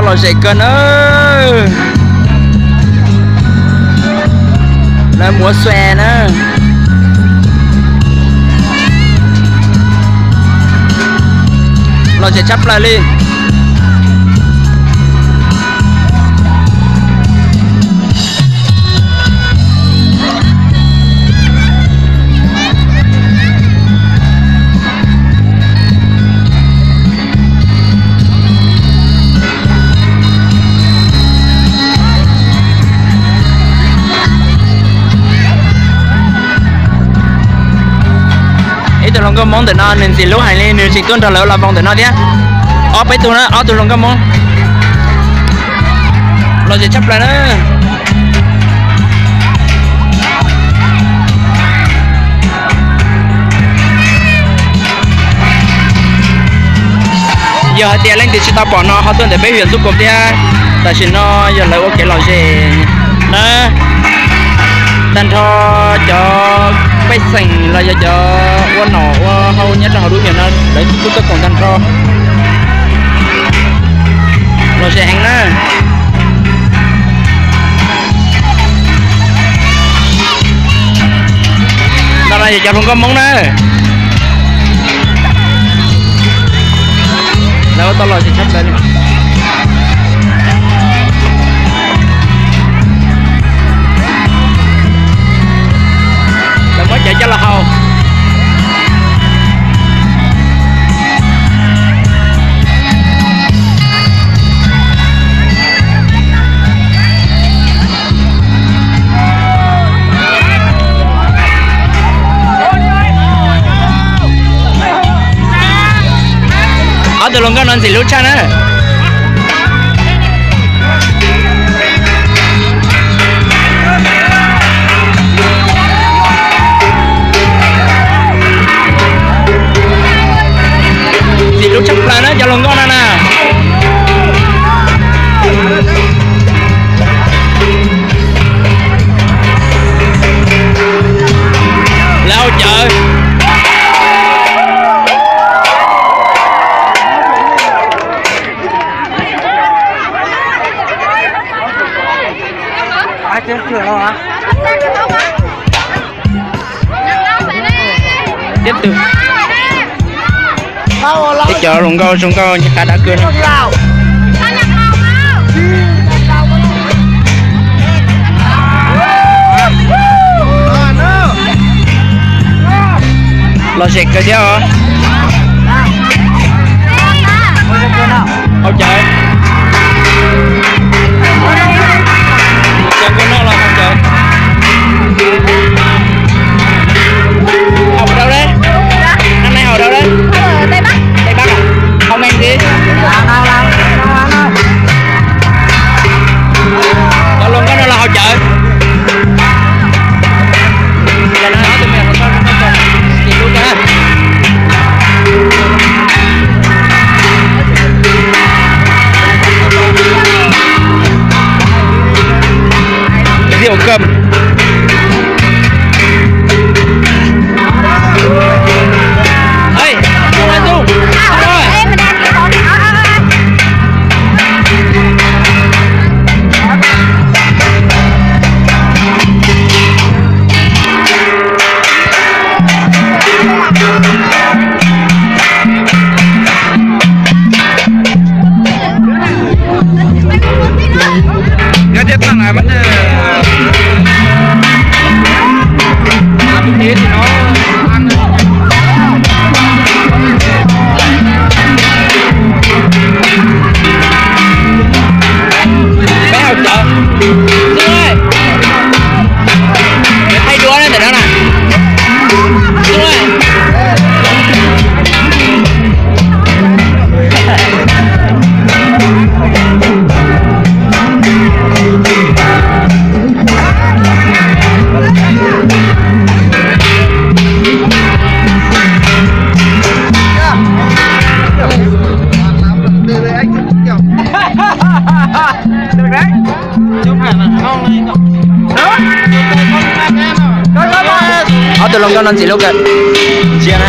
Lom zem kawg na. Lawv muav xua na. Lom zem tshaj plaws li. Ib tug hluas nkauj Hmoob ntawm no nws ntxim hlub heev li, nws tseem tuaj nrog lawv los vau ntawm no thiab. Ob peb tug na, ob tug hluas nkauj Hmoob. Lom zem tshaj plaws na. Yog hais tias leej twg tsis tau pom no ho tuaj ntawm peb hwm Ntxub Kaus thiab. Tam sim no yog lawv ua kev lom zem na. Tag nrho cov pej xeem los yog cov ua nom ua hauj nyob rau hauv lub nyuam no lawv kuj tuaj koom tag nrho. Lom zem heev na. Ntawm no yog cov hluas nkauj Hmoob na. Lawv ua tau lom zem tshaj plaws li. Lawv muab cawv coj los haus. Ob tug hluas nkauj no ntxim hlub tshaj na. Ntxim hlub tshaj plaws na cov hluas nkauj no na. Lawv haus cawv. Tiếp tục. Tej cov hluas nkauj zoo nkauj nyiam qab dab kawg no. Lom zem kawg thiab os. Haus cawv. Cov nkauj noj los haus cawv. Haus dab tsi? Năm nay haus dab tsi? Tây Bắc à? Haus me ntxiv. Cov hluas nkauj no los haus cawv. Rượu Gâm. Ê, Trung ơi, Trung ơi. Peb haus cawv. Xib Luj, peb thaij duab ntawm no na. Xib Luj. Ob tug hluas nkauj no ntxim hlub kawg. Ntsia na.